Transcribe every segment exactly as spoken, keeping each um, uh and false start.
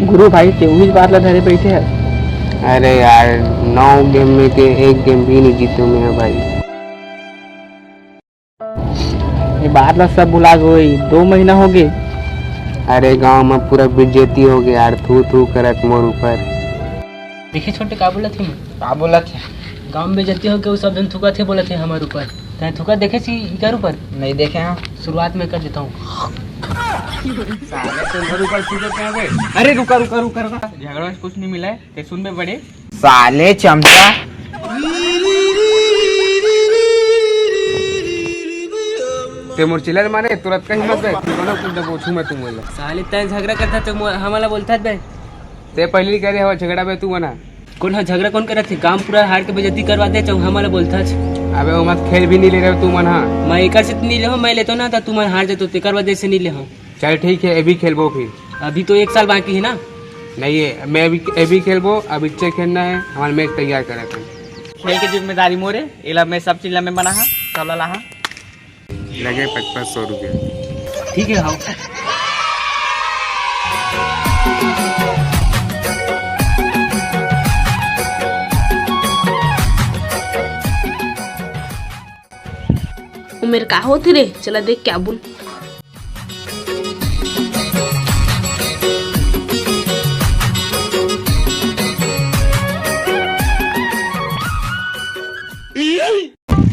गुरु भाई, ते उही बात ला धरे बैठे है। अरे यार, नौ गेम में के एक गेम भी नहीं जीतूं मैं भाई। ये बात ला सब भुला गई, दो महीना हो गए। अरे, गांव में पूरा बेइज्जती हो गया यार, थू थू करत मोर ऊपर। देखे छोटे, का बोलत हे मैं? का बोलत हे? गांव में बेइज्जती हो के वो सब जन थूकत हे, बोलत हे हमर ऊपर। तैं थूकत देखे सी इकर ऊपर? नहीं देखे हैं। शुरुआत में कर देता हूँ। साले तो इधर ऊपर थूकत हैं बे। अरे रुका, रुका, रुका, रुका। झगड़ा से कुछ नहीं मिला है, ते सुन बे बड़े। साले चमचा। ते मोर चिल्ला मारे, तुरंत कहीं मत बे। तू बना कुछ दबोचू मैं तुम बोला। साले तैं झगड़ा करता तो मो-, हमला बोलता बे। ते पहली करे हो झगड़ा बे तू बना। कौन है झगड़ा, कौन करत हे? गांव पूरा हार के बेइज्जती करवा दे, चाहे हमला बोलता छ। अबे वो मत खेल भी नहीं ले रहे हो तू मन, हाँ। मैं एकर से तो नहीं ले हो, मैं लेतो ना था, तू मन हार जातो, तेकर वजह से नहीं ले हो। चल ठीक है, अभी खेलबो फिर। अभी तो एक साल बाकी है ना। नहीं है, मैं अभी, अभी खेलबो, अब इच्छे खेलना है, हमारे मैच तैयार करे थे। खेल के जिम्मेदारी मोरे, एला मैं सब चीज ला मैं बना हा, सब ला लाहा। लगे पचपन सौ रुपया। ठीक है, हाँ। उमेर का होती रे, चला देख क्या बोल।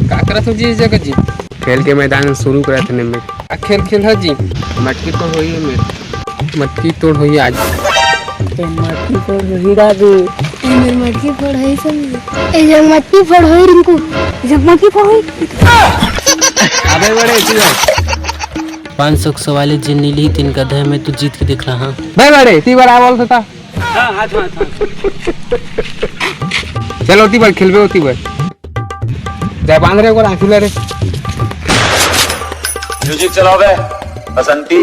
का करत हो जी इस जगह जी? खेल के मैदान शुरू करत हन मेर। आ खेल खेल है जी। मटकी तो होई है मेर। मटकी तोड़ होई आज। तो मटकी तोड़ होई राजू। ए मेर मटकी फोड़ है सब। ए जब मटकी फोड़ होई रिंकू। जब मटकी फोड़ होई। अबे बड़े तू। पाँच सौ के सवाले जिन नीली तीन गधे में तू जीत के दिखला, हाँ। बे बड़े, ती बड़ा बोल था। हाँ, हाथ, हाथ, हाथ। चल, ओती बर खेलबे, ओती बर। जा बांध रे, ओकर आँखी ला रे। म्यूजिक चलाओ बे, बसंती।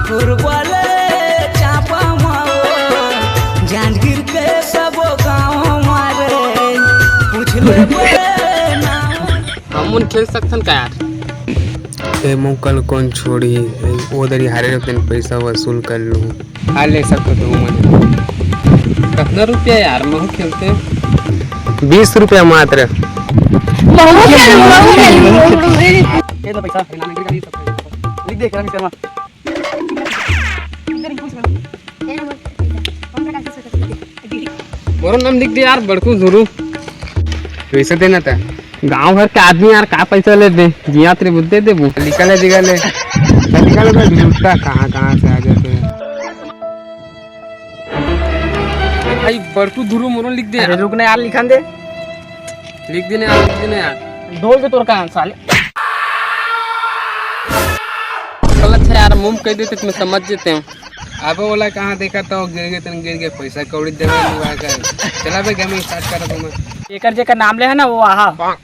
फुरबले चापा मारो, जांजगीर के सबो गाँव मारे, पूछ ले बे नाम। हमन खेल सकथन का यार? ए मोकल कौन छोड़ी, ओ दरी हारे रखन पैसा वसूल कर लूँ। हार ले सकथो तुमन। कतना रुपया यार, महू खेलते? बीस रुपया मात्र। महू खेल, महू खेल। ये लो पैसा। लिख दे, किरण शर्मा। मोरो नाम लिख दे यार, बड़कू धुरू। पैसा देना था। गांव भर के आदमी यार, का पैसा ले दे? जियात रे बुद्धे देबू। निकल है, निकल है। निकल है, लूटता कहाँ, कहाँ से आ जाते हैं। भाई, बड़कू धुरू मोरो लिख दे अरे यार। रुक ना यार, लिखन दे। लिख देने यार, लिख देने यार। ढोल के तोर कान साले। गलत है यार, मुंह कह देते तो मैं समझ जेतेंव। अब ओला कहाँ देखा तो गिर गए, तन गिर गए, पैसा कौड़ी देवे मुआ कर। चला बे, गेम स्टार्ट कर दो मैं। एकर जेकर नाम ले है ना, वो आहा। हाँ।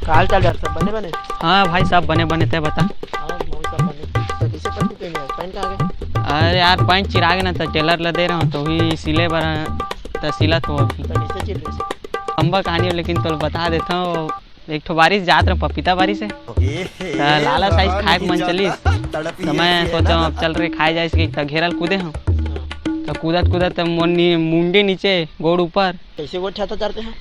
का हाल चाल यार, सब बने बने? हाँ भाई, सब बने बने, तैं बता। हाँ, भाई, सब बने। तो कैसे पहन के गए यार? पैंट कहाँ गए? अरे यार, पैंट चिरा गे ना, तो टेलर ला दे रहा हूँ, तो वही सिले बर, तो सिलत हो अभी। तो कैसे चिर रहे? लंबा कहानी हो, लेकिन तोला बता देता हूँ। एक ठो बारिश जात रहे, पपीता बारिश है, तो लाला साइज खाए के मन चलिस, तो मैं सोचा अब चल रे खाए जाए, एक घेरल कूदे हम, तो कूदत कूदत मोर नी-, मुंडी नीचे गोड़ ऊपर। कैसे वो छाता चढ़ते हैं?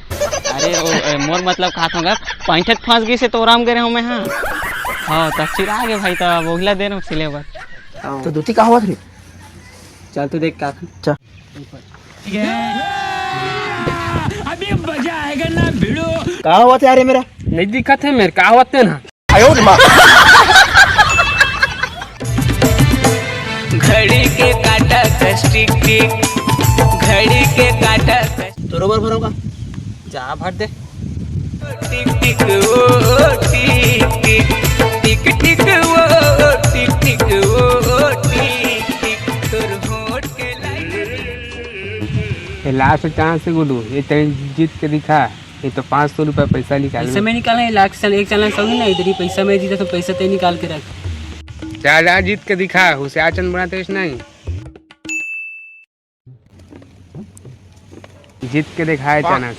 अरे ओ, ए, मोर मतलब खात होगा, पैंठे फंस गई से तो आराम करे हूँ मैं, हाँ। हाँ, तो चिरा गे भाई, तो अब ओहिला दे रहा हूँ सिले बर। तो धोती का होवत रे? चल तो देख का। चल। अभी मजा आएगा ना भिड़ो। का होवत यार ये मेरा? नहीं दिखत है मेरे, का होवत है ना? आयो रे माँ। घड़ी के काटा कस टिक टिक, घड़ी के काटा कस। तोरो बर भरोगा? जा भर दे। टिक टिक ओ टिक टिक, टिक टिक ओ टिक टिक ओ टिक टिक, तोर होठ के लाली। ये लास्ट चांस है गुड्डू, ये तैं जीत के दिखा। ये तो पाँच सौ रुपया पैसा निकाल। इस समय निकालना है, लाख से एक चालान सौ ही ना, इधर ही पैसा मैं जीता तो पैसा तय निकाल के रख। जा, जा, जीत के दिखा, उसे आचन बनाते इस नहीं। जीत के दिखाए वाह। अचानक।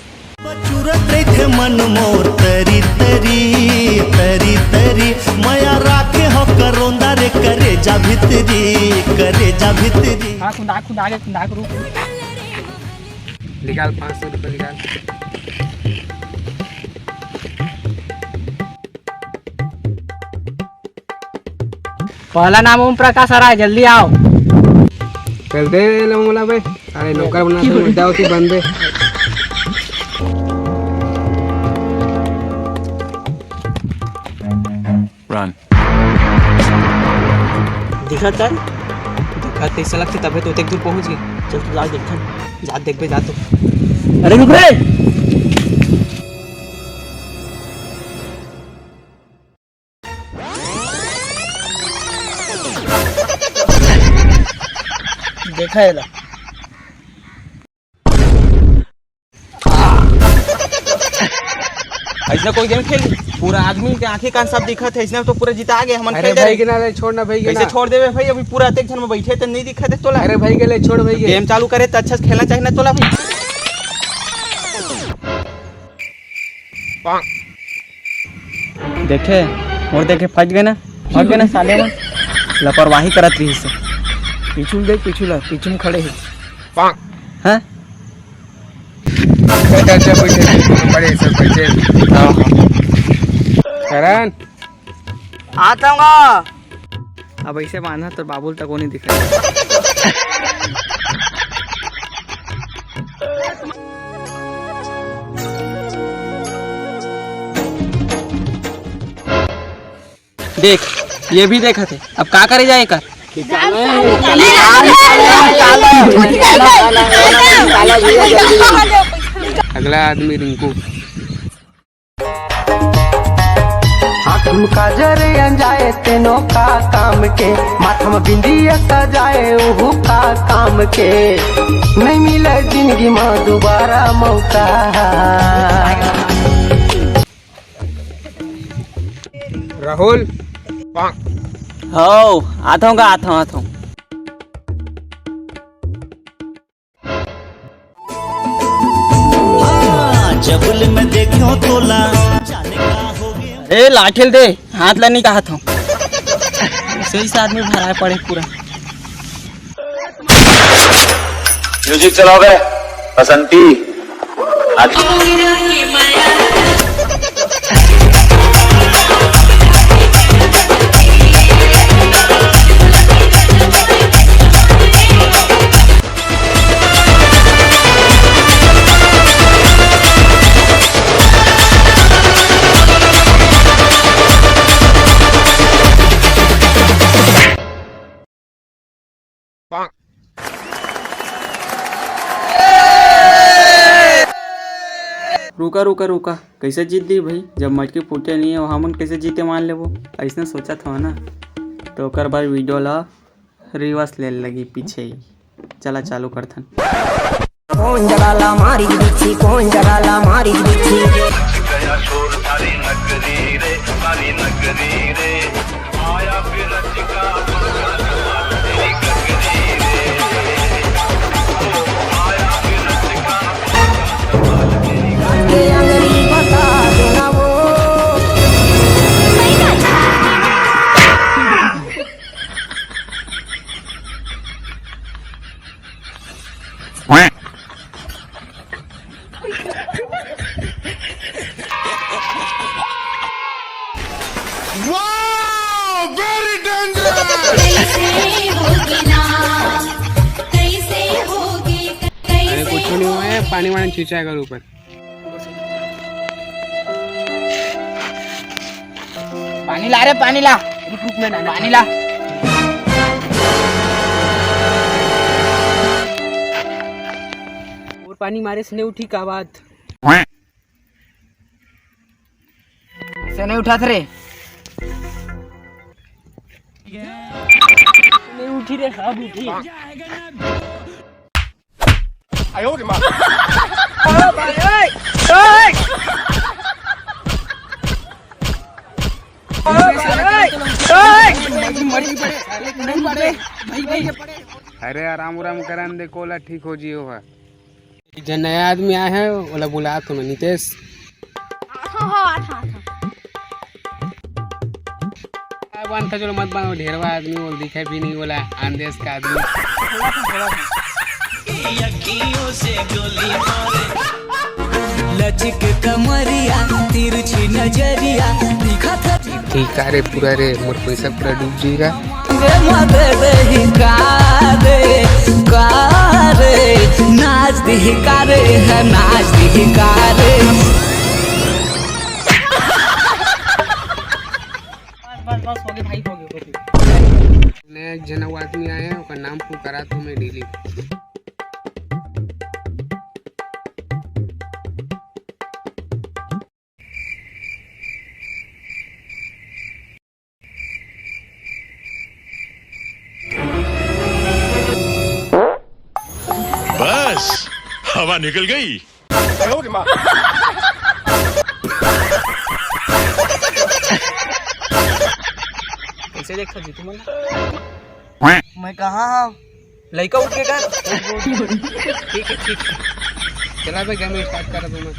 चुरत रहिथे मन मोर तरी तरी, तरी तरी, मया राखे हो करोंदा रे करेजा भितरी। करे जा भीतरी। हाँ, कुंदा, कुंदा के, कुंदा के रुक। निकाल, पाँच सौ रुपये निकाल। पहला नाम ओम प्रकाश आ रहा है, जल्दी आओ। चल दे ले मोला बे। अरे नौकर बना दे, मुद्दा होती बंदे। Run। दिखत है, दिखत ऐसा लगते तबे तो ओतेक दूर पहुंच गए। चल तू जा देखथन, जा देखबे जा तो। अरे रुक रे। देखा है ला। ऐसा कोई गेम खेल, पूरा आदमी के आंखें कान सब दिखत है, इसने तो पूरा जिता गए हमन। अरे खेल दे भाई रहे। के ना रे, छोड़ ना भाई के कैसे ना। छोड़ देवे भाई, अभी पूरा अतेक झन में बैठे त नहीं दिखत है तोला। अरे भाई के ले छोड़ भाई के। गेम चालू करे त अच्छा से खेलना चाहिए ना तोला भाई। देखे, मोर देखे फंस गए ना, फंस गए ना साले मन। लापरवाही करत रही से। पीछू देख, पीछू ला, पीछू में खड़े है। हैं? चल, चल, चल, बैठे, बैठे, बड़े सब बैठे। हाँ, हाँ। करण। आता हूँ। अब ऐसे बांधा तो बाबुल तक वो नहीं दिखा। देख, ये भी देखत हे। अब का करे जाए एकर? अगला आदमी रिंकू। हाथ में काजर अंजाए तेनो का काम के, माथा में बिंदिया सजाए ओहू का काम के, नहीं मिले जिंदगी में दोबारा मौका। राहुल। हौ, आत हौं गा, आत हौं, आत हौं। जब ले मैं देखो तोला, जाने का हो गया। ए, लाठी ल दे, हाथ ला नहीं कहत हौं। सही से आदमी भराए पड़े पूरा। म्यूजिक चलाओ बे, बसंती। रुका, रुका, रुका, कैसे जीत दी भाई? जब मटकी फूटे नहीं है, वहाँ मन कैसे जीते मान लेबो? ऐसने सोचत हव ना, तो ओकर बाद वीडियो ला रिवर्स ले लगी पीछे ही। चला चालू करथन। कौन जगाला मारी बिच्छी, कौन जगाला मारी बिच्छी। Wow, very dangerous। कैसे होगी ना, कैसे होगी, अरे, कैसे कुछ नहीं हुआ है, होगी? पानी वानी छिंचा कर ऊपर। पानी ला रे, पानी ला। रुक, रुक, मैं ना, पानी ला। और पानी मारे से नहीं उठी का बात? से नहीं उठात रे। नहीं उठी रे, अब उठी। अरे आराम उराम करन दे, कोला ठीक हो जियो हा। एक झन नया आदमी आए हे, ओला बुलात हों मैं, नितेश। हाँ, हाँ, आत हौं, आत हौं। बांधता चलो मत बांधो, ढेरवा आदमी बोल दिखे भी नहीं बोला, आंदेश का आदमी। लचक कमरिया, तिरछी नजरिया, दिखत है। ठीक आ रे पूरा रे, मोर पैसा पूरा डूब जाएगा। रे मत दही का रे, का रे, नाच दही का रे, है नाच दही का रे। बस, बस, बस, हो गया भाई, हो गया, हो गया। नया एक झन अउ आदमी आए हैं, ओकर नाम पुकारा तो मैं डेली। बस, हवा निकल गई। कैसे देखता जीतू मन? मैं कहाँ हूँ? लइका उठ के का? ठीक है, ठीक है। चला बे, गेम स्टार्ट कर दूँ मैं।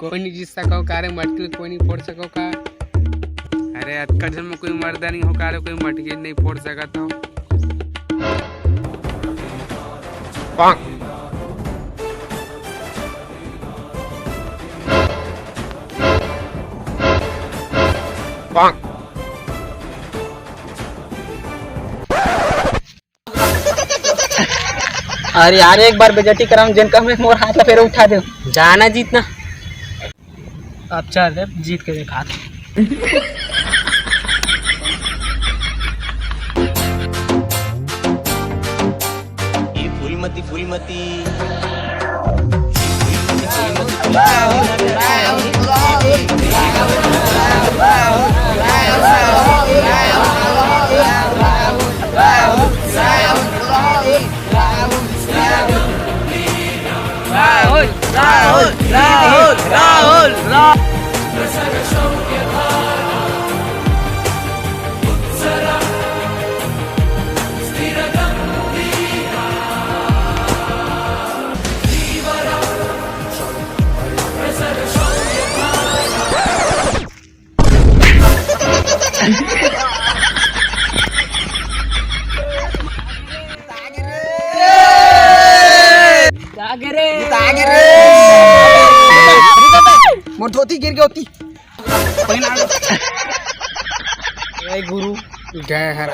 कोई नहीं जीत सको का रे मटकी, कोई नहीं फोड़ सको का। अरे अतका झन में कोई मर्दा नहीं हो का रे, कोई मटकी नहीं फोड़ सकत हो। अरे यार, एक बार बेइज्जती कराऊं, जेन कम मोर हाथ ला फेर उठा दे। जाना जीतना। अब चल रे, जीत के देखा। ये फूलमती, फूलमती। राहुल, राहुल, राहुल, राहुल, राहुल। मोर धोती गिर गई होती। जय गुरु, जय हर।